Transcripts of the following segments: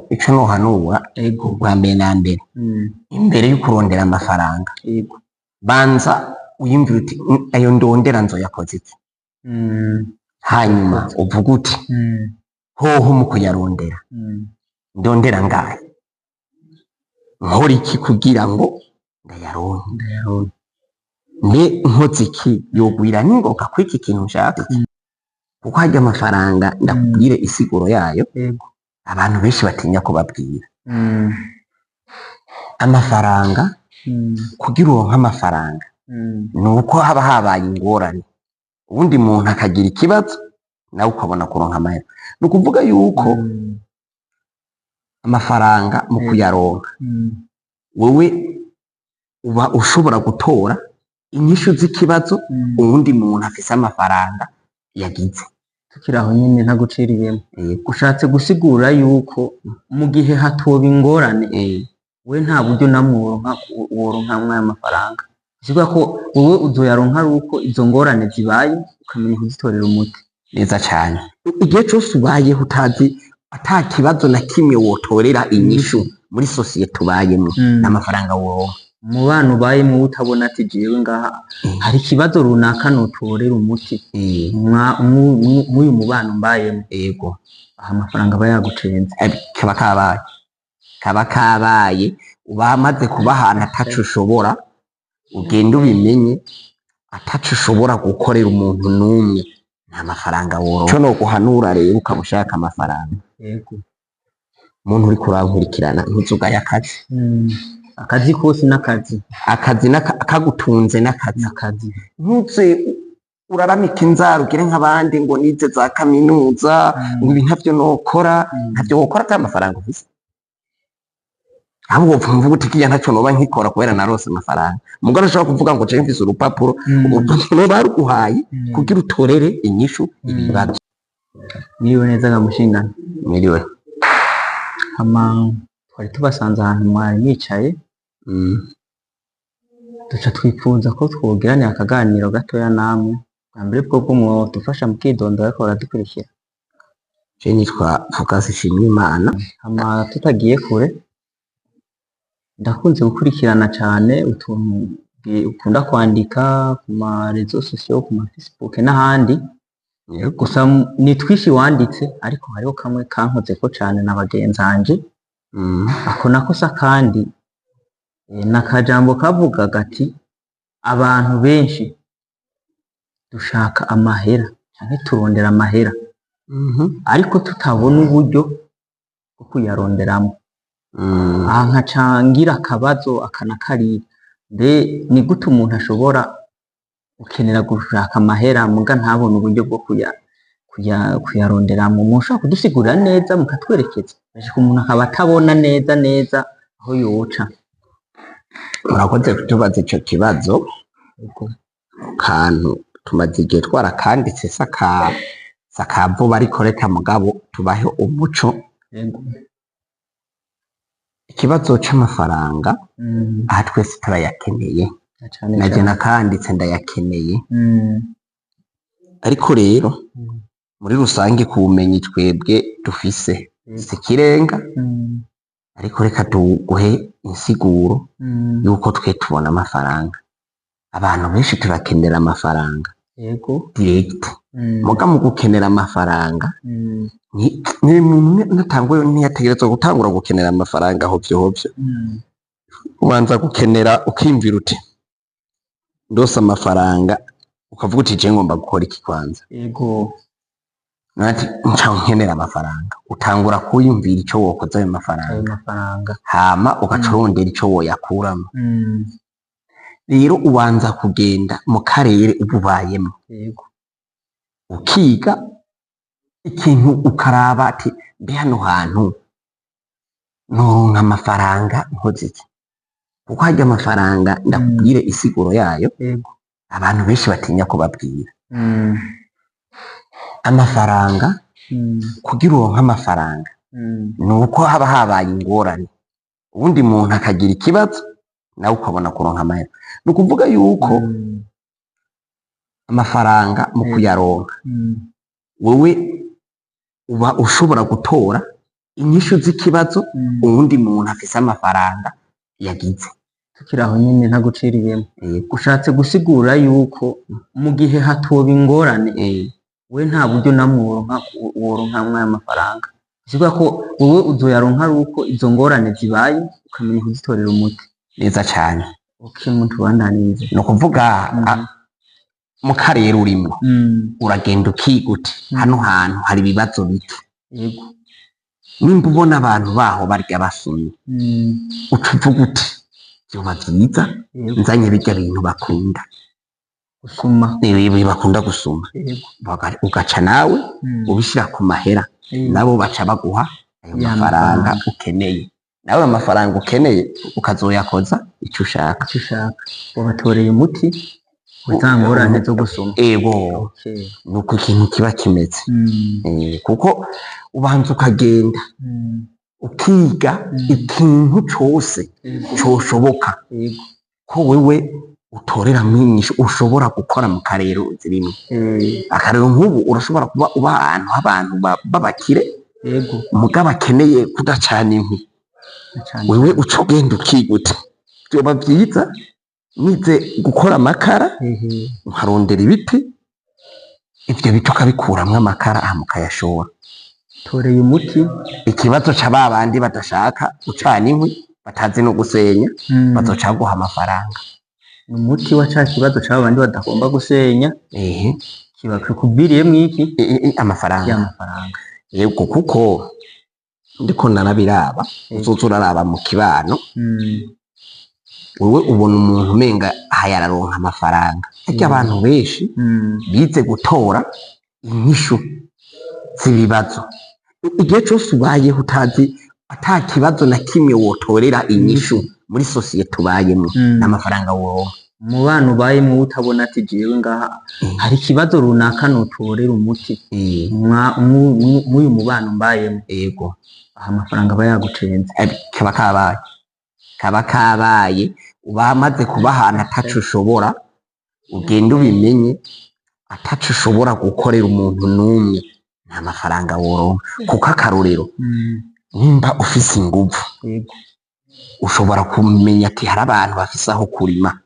Ico nohanura, bwa mbere na mbere, imbere yo kurondera amafaranga, banza wiyumvire uti: Ayo ndondera nzoyakoze iki?" Hanyuma uvuge uti: "Hoho mu kuyarondera, ndondera ngahe, nkora iki kugira ngo ndayaronke?" Ndayaronke. Mbe nkoze iki yogwira ningoga kuri iki kintu nshaka? Kuko harya amafaranga, ndakubwire isiguro yayo, abantu benshi batinya kubabwira. Amafaranga, kugira uronke amafaranga, ni uko haba habaye ingorane, uwundi muntu akagira ikibazo, nawe ukabona kuronka amahera. Ni ukuvuga yuko amafaranga mu kuyaronka, wewe uba ushobora gutora inyishu z'ikibazo uwundi muntu afise amafaranga yagize. Tukiri aho nyene, ntaguciriyemo, Yego. ushatse gusigura yuko mu gihe hatoba ingorane, we nta buryo namwe woronka, woronkamwo ayo mafaranga. Bisigura ko wowe uzoyaronka ari uko izo ngorane zibaye, ukamenya kuzitorera umuti. Neza cane. Igihe cose ubayeho utazi ata kibazo na kimwe wotorera inyishu muri sosiyete ubayemwo, n'amafaranga woronka. Umubano ubayemwo utabona ati: "Jewe ngaha hari ikibazo runaka notorera umuti mw'uyu mubano mbayemwo," aha amafaranga aba yagucenze. Kaba kabaye, kaba kabaye. Uba amaze kuba ahantu ataco ushobora, ugenda ubimenye, ataco ushobora gukorera umuntu n'umwe, nta mafaranga woronka. Ico noguhanura rero, ukaba ushaka amafaranga, umuntu uriko urankurikirana, ntuzugaye akazi. Akazi kose n'akazi. Akazi kagutunze n'akazi. N'akazi. Ntuze uraramika inzara, ugire nk'abandi ngo nize za kaminuza, ngo ibi ntavyo nokora. Ntavyo wokora ata amafaranga ufise. Ahubwo wopfa uvuga uti: "Kirya ntaco noba nkikora kubera narose amafaranga." Mugabo urashobora kuvuga ngo: "Jewe mfise urupapuro." Urupapuro baruguhaye kugira utorere inyishu ibibazo. Mwiriwe neza gamushingana. Mwiriwe. Hama twari tubasanze ahantu mwari mwicaye, duca twifuza ko twogiranira akaganiro gatoya namwe. Bwa mbere bwo mwodufasha mukidondora, ariko baradukurikira. Je nitwa Focus Nshimiyimana. Hama tutagiye kure, ndakunze gukurikirana cane utuntu ukunda kwandika ku ma réseaux sociaux, ku ma Facebook n'ahandi. Gusa ni twinshi wanditse, ariko hariho kamwe kankozeko cane na bagenzanje. Ako nako sa kandi n'akajambo kavuga gati: "Abantu benshi dushaka amahera canke turondera amahera, ariko tutabona uburyo bwo kuyaronderamwo." Aha nkaca ngira akabazo aka na kariya: mbe ni gute umuntu ashobora gukenera gushaka amahera muga ntabone uburyo bwo kuyaronderamwo? Mushobora kudusigurira neza, mukatwerekeza, bashika umuntu akaba atabona neza neza aho yoca. Murakoze kutubaza ico kibazo. Kantu tumaze igihe twarakanditse, saka vuba, ariko reka mugabo tubahe umuco. Ikibazo c'amafaranga, aha twese turayakeneye. Na cane Naje cane. nakanditse, ndayakeneye. Ariko rero, muri rusange, ku bumenyi twebwe dufise, si ikirenga, ariko reka tuguhe insiguro yuko twe tubona amafaranga. Abantu benshi turakenera amafaranga direct. Muga mu gukenera amafaranga, ni umuntu natanguye ntiyategerezwa gutangura gukenera amafaranga hovyo hovyo. Ubanza gukenera, ukiyumvira uti: "Ndose amafaranga," ukavuga uti: "Je ngomba gukora iki kwanza?" Nati nca nkenera amafaranga, utangura kuyumvira ico wokoza ayo Ayo mafaranga. mafaranga. Hama ugaca urondera ico woyakuramo. Rero ubanza kugenda mu karere uba ubayemo, ukiga ikintu, ukaraba ati: "Mbe hano hantu noronka amafaranga nkoze iki?" Kuko harya amafaranga, ndakubwire isiguro yayo, abantu benshi batinya kubabwira. Amafaranga, kugira uronke amafaranga, ni uko haba habaye ingorane, uwundi muntu akagira ikibazo, nawe ukabona kuronka amahera. Ni ukuvuga yuko amafaranga mu kuyaronka, wewe uba ushobora gutora inyishu z'ikibazo uwundi muntu afise amafaranga yagize. Tukiri aho nyene ntaguciriyemo, Yego. ushatse gusigura yuko mu gihe hatoba ingorane, we nta buryo namwe woronka, woronkamwo ayo mafaranga. Bisigura ko wowe uzoyaronka ari uko izo ngorane zibaye, ukamenya kuzitorera umuti. Neza cane. Okay, muntu bandanirize. Ni ukuvuga mu karere urimwo, uragenda ukiga uti hano hantu hari ibibazo bike. Nimba ubona abantu baho barya basumye, uca uvuga uti vyoba vyiza nzanye birya bintu bakunda. Gusuma. Ibi bakunda gusuma. Ugaca nawe ubishira ku mahera, nabo baca baguha ayo Ya mafaranga mafaranga. ukeneye. Nawe amafaranga ukeneye ukazoyakoza icyo ushaka. Icyo ushaka, wabatoreye umuti wa ngorane zo gusuma. Ego. Nuko ikintu kiba kimeze. Kuko ubanza ukagenda ukiga ikintu cose coshoboka ko wewe utoreramwo inyishu ushobora gukora mu karere zirimwo. Akarero, nk'ubu urashobora kuba uba ahantu h'abantu b'abakire, mugabo akeneye kudacana inkwi. Cane. Wewe uca ugenda ukiga uti vyoba vyiza nize gukora amakara, nkarondera ibiti, ivyo biti ukabikuramwo amakara, hama ukayashora. Toreye umuti. Ikibazo ca babandi badashaka gucana inkwi, batazi no gusenya, bazoca baguha amafaranga. Ni umuti wa ca kibazo c'abo bandi badagomba gusenya, kiba kikuviriyemwo iki? Amafaranga. Y'amafaranga. Yego, kuko ndiko narabiraba, uzoza uraraba mu kibano, wewe ubona umuntu umenga aha yararonka amafaranga, harya abantu benshi bize gutora inyishu z'ibibazo. Igihe cose ubayeho utazi ata kibazo na kimwe wotorera inyishu muri sosiyete ubayemwo, n'amafaranga woronka. Umubano ubayemwo utabona ati jewe ngaha hari ikibazo runaka notorera umuti mw'uyu mubano mbayemwo, aha amafaranga aba yagucenze. Kaba kabaye, kaba kabaye. Uba amaze kuba ahantu ataco ushobora, ugenda ubimenye, ataco ushobora gukorera umuntu n'umwe, nta mafaranga woronka. Kuko akarorero, nimba ufise inguvu, ushobora kumenya ati hari abantu bafise aho kurima,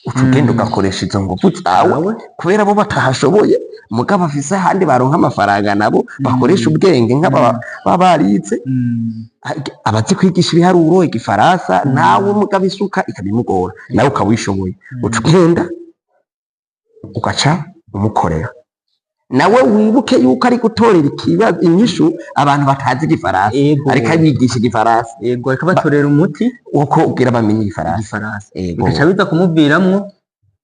uca ugenda ugakoresha izo nguvu zawe, kubera bo batahashoboye, mugabo bafise ahandi baronka amafaranga, nabo bakoresha ubwenge nk'aba baba barize, abazi kwigisha ibiharuro, igifaransa, nawe mugabo isuka ikabimugora, nawe ukaba wishoboye, uca ugenda ugaca umukorera. Nawe wibuke yuko ari gutorera ikibazo inyishu abantu batazi igifaransa, ariko abigisha igifaransa. Yego, ariko batorera umuti uko ubwira bamenye igifaransa. Igifaransa. Ego. Bigaca biza kumuviramwo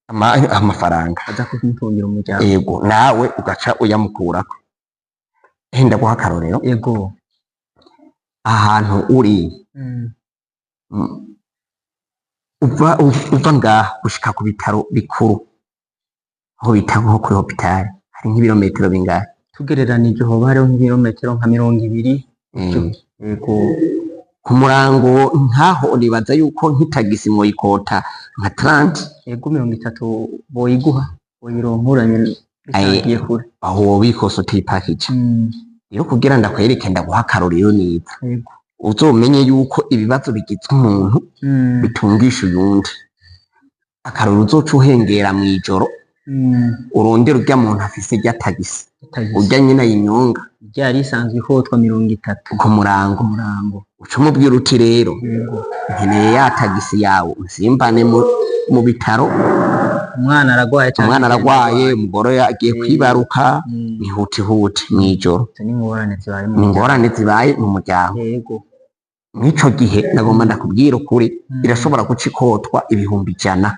Amafaranga aza kumutungira umuryango. Ego, nawe ugaca uyamukurako. Henda guha akarorero, ahantu uri, uva ngaha gushika ku bitaro bikuru, aho bita nko kuri hopitali, hari nk'ibirometero bingahe? Tugereranije hoba hariho nk'ibirometero nka 20. Yego. Ku murango nkaho nibaza yuko nk'itagisi mwoyikota nka 30. Yego, 30 boyiguha, boyironkuranye bitagiye kure. Aho wobikosa utipakije. Rero kugira ndakwereke, ndaguha akarorero neza, uzomenye yuko ibibazo bigize umuntu bitungisha uyundi. Akarorero, uzoca uhengera mw'ijoro, urondera urya muntu afise irya tagisi, Tagisi. urya nyine ayinyonga. Ryari isanzwe ikotwa 30 ku murango. Ku murango. Uca umubwira uti rero nkeneye ya tagisi yawe, unsimbane mu bitaro. Umwana aragwaye canke Umwana aragwaye, umugore agiye kwibaruka, nihutihuti mw'ijoro. Izo ni ingorane zibaye mu Ni ingorane zibaye mu muryango. Mw'ico gihe nagomba ndakubwira ukuri, irashobora guca ikotwa 100,000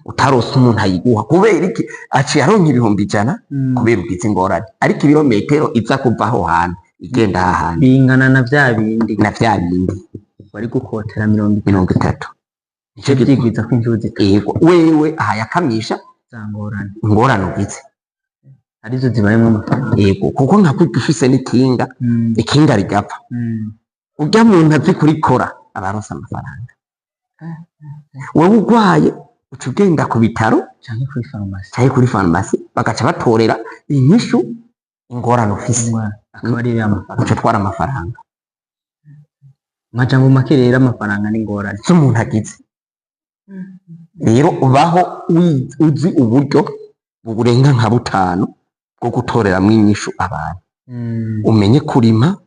utarose umuntu ayiguha. Kubera iki? Aciye aronka 100,000 kubera ugize ingorane, ariko ibirometero iza kuva aho hantu igenda aha hantu Bingana na vya bindi na vya bindi wari gukotera 30. 30. Nico Ico vyigwiza ko inshuro zitatu. Yego, wewe aha yakamisha Za ngorane ingorane ugize arizo zibayemwo amafaranga. Yego, kuko nka kurya ufise n'ikinga, ikinga rigapfa, urya muntu azi kurikora aba aronse amafaranga. Wewe urwaye, uca ugenda ku bitaro Canke kuri farumasi. Canke kuri farumasi, bagaca batorera inyishu ingorane ufise. Ingorane. Akaba ari ya mafaranga. Uca utwara amafaranga. Amajambo make rero, amafaranga ni ingorane z'umuntu agize. Rero ubaho uzi uburyo burenga nka butanu bwo gutoreramwo inyishu abantu. Umenye kurima,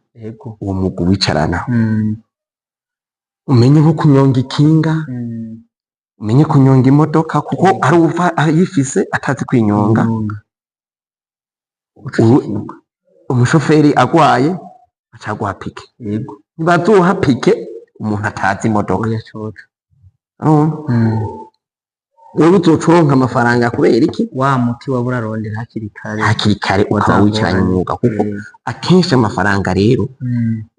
uwo mwuga uwicaranaho. Umenye nko kunyonga ikinga, umenye kunyonga imodoka, kuko hari uwuva ayifise atazi kwinyonga. Kunyonga. Umushoferi agwaye aca aguha piquet. Ntibazoha piquet umuntu atazi imodoka. Oya, coco. Urumva? Wewe uzoca uronka amafaranga kubera iki? Wa muti waba urarondera hakiri kare. Hakiri kare ukaba wicaranye umwuga, kuko akenshi amafaranga rero,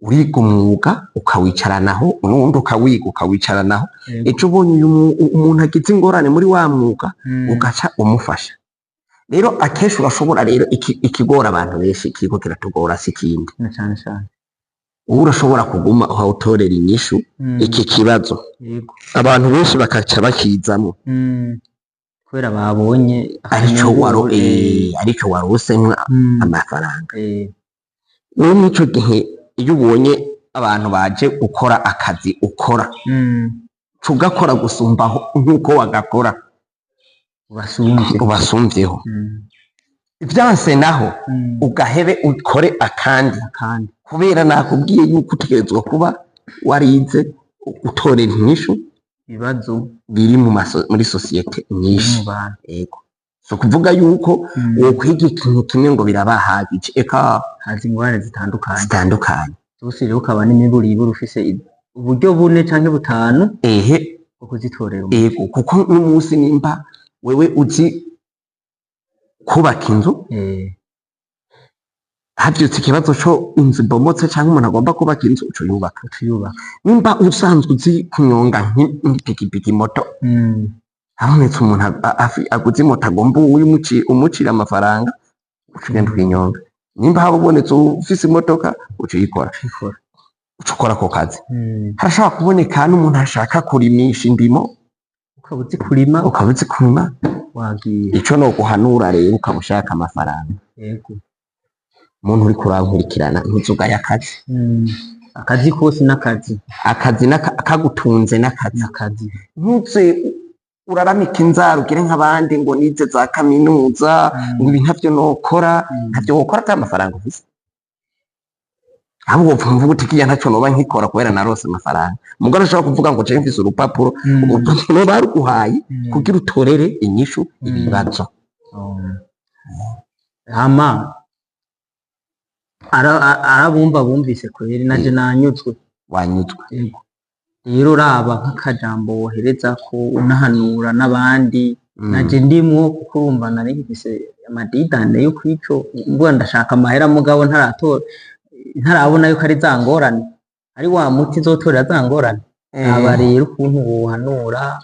uriga umwuga ukawicaranaho, n'uwundi ukawiga ukawicaranaho. Ejo ubonye uyu umuntu agize ingorane muri wa mwuga, ugaca umufasha. Rero akenshi urashobora rero ikigora abantu benshi, kiriko kiratugora si ikindi. Na cane cane. Wowe urashobora kuguma uhawutorera inyishu iki kibazo, abantu benshi bakaca bakizamo. Kubera babonye arico waro akanyungu, arico warosemwo amafaranga. Rero mw'ico gihe, iyo ubonye abantu baje gukora akazi ukora, tugakora gusumbaho nk'uko wagakora. Ubasumvye. Ubasumvyeho. Vyanse naho, ugahebe ukore akandi. Akandi. Kubera nakubwiye yuko utegerezwa kuba warize utorera inyishu ibibazo biri muri société biri nyinshi. mu bantu. Yego, si ukuvuga yuko wokwiga ikintu kimwe ngo birabahagije, eka. Haza ingorane zitandukanye. Zitandukanye. Zose rero ukaba n'imiburiburi ufise uburyo bune canke butanu bwo kuzitorera umuti. Ego, kuko n'umunsi nimba wewe uzi kubaka inzu, havyutse ikibazo co inzu ibomotse canke umuntu agomba kubaka inzu, uca uyubaka. Uca uyubaka. Nimba usanzwe uzi kunyonga nk'ipikipiki, moto, habonetse umuntu aguze imoto agomba umucira amafaranga, uca ugenda ukinyonga. Nimba habonetse ufise imodoka, uca uyikora. Ubikora. Uca ukora ako kazi. Harashobora kuboneka n'umuntu ashaka kurimisha indimo, ukaba uzi kurima. Ukaba uzi kurima. Wagiye. Ico noguhanura rero, ukaba ushaka amafaranga, umuntu uriko urankurikirana, ntuzugaye akazi. Akazi kose n'akazi. Akazi kagutunze n'akazi. N'akazi. Ntuze uraramika inzara ugire nk'abandi ngo nize za kaminuza, ngo ibi ntavyo nokora. Ntavyo wokora ata amafaranga ufise. Ahubwo wopfa uvuga uti kiya ntaco noba nkikora kubera narose amafaranga. Mugabo urashobora kuvuga ngo jewe mfise urupapuro. Urupapuro baruguhaye kugira utorere inyishu ibibazo. Hama arabumva bumvise kweri, naje nanyuzwe. Wanyuzwe. Yego. Rero uraba nk'akajambo wohereza ko unahanura n'abandi, naje ndimwo, kuko urumva nari mfise amadidane yo kwico mvuga ndashaka amahera, mugabo ntaratora, ntarabona yuko ari za ngorane, ari wa muti nzotorera za ngorane. Aba rero ukuntu wohanura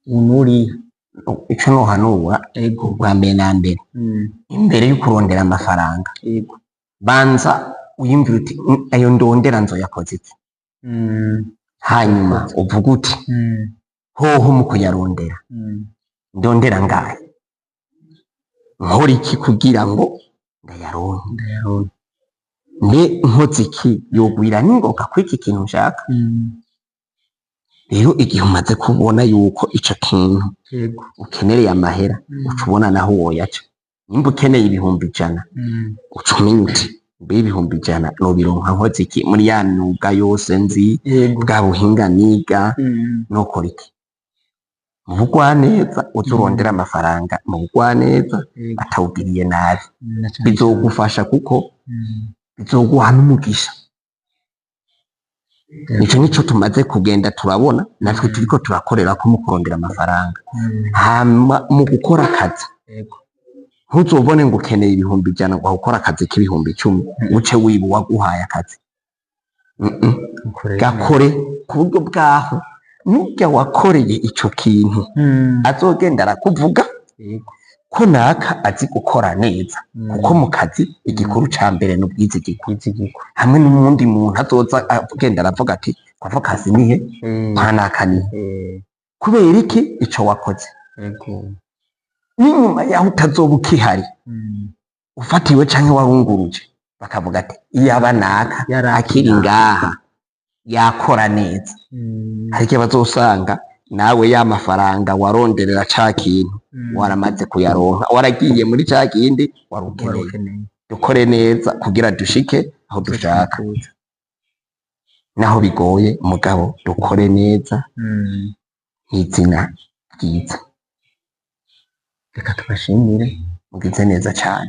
unuriya. Ico nohanura, bwa mbere na mbere, imbere yo kurondera amafaranga, banza wiyumvire uti: Ayo ndondera nzoyakoze iki?" Hanyuma uvuge uti: "Hoho mu kuyarondera, ndondera ngahe, nkora iki kugira ngo ndayaronke?" Ndayaronke. Mbe nkoze iki yogwira n'ingoga kuri iki kintu nshaka? Rero igihe umaze kubona yuko ico kintu ukenereye amahera, uca ubona naho woyaca. Nimba ukeneye 100,000, uca umenya uti: "Mbe 100,000 nobironka nkoze iki muri ya myuga yose nzi, bwa buhinga niga, nokora iki?" Mu bugwaneza uze urondera amafaranga mu bugwaneza, atawugiriye nabi. Na cane cane. Bizogufasha kuko bizoguha n'umugisha. Ico nico tumaze kugenda turabona natwe turiko turakorerako mu kurondera amafaranga. Hama mu gukora akazi, ntuzobone ngo ukeneye 100,000 ngo ukore akazi k'10,000, uce wiba uwaguhaye akazi. Ukorera. Gakore ku buryo bwaho nurya wakoreye ico kintu azogenda arakuvuga ko naka azi gukora neza, kuko mu kazi igikuru ca mbere ni ubwizigirwa. Kwizigirwa. Hamwe n'uwundi muntu azoza agenda aravuga ati: "Kwavo kazi nihe kwa naka nihe?" Kubera iki? Ico wakoze. N'inyuma yaho utazoba ukihari, ufatiwe canke warunguruje. Bakavuga ati iyaba naka Yari akiri ngaha yakora neza. Hari igihe bazosanga nawe ya mafaranga waronderera ca kintu waramaze kuyaronka, waragiye muri ca kindi wari ukeneye. Ukeneye. Dukore neza kugira dushike aho dushaka. Twifuza. Naho bigoye, mugabo dukore neza nk'izina ryiza. Reka tubashimire. Mugize neza cane.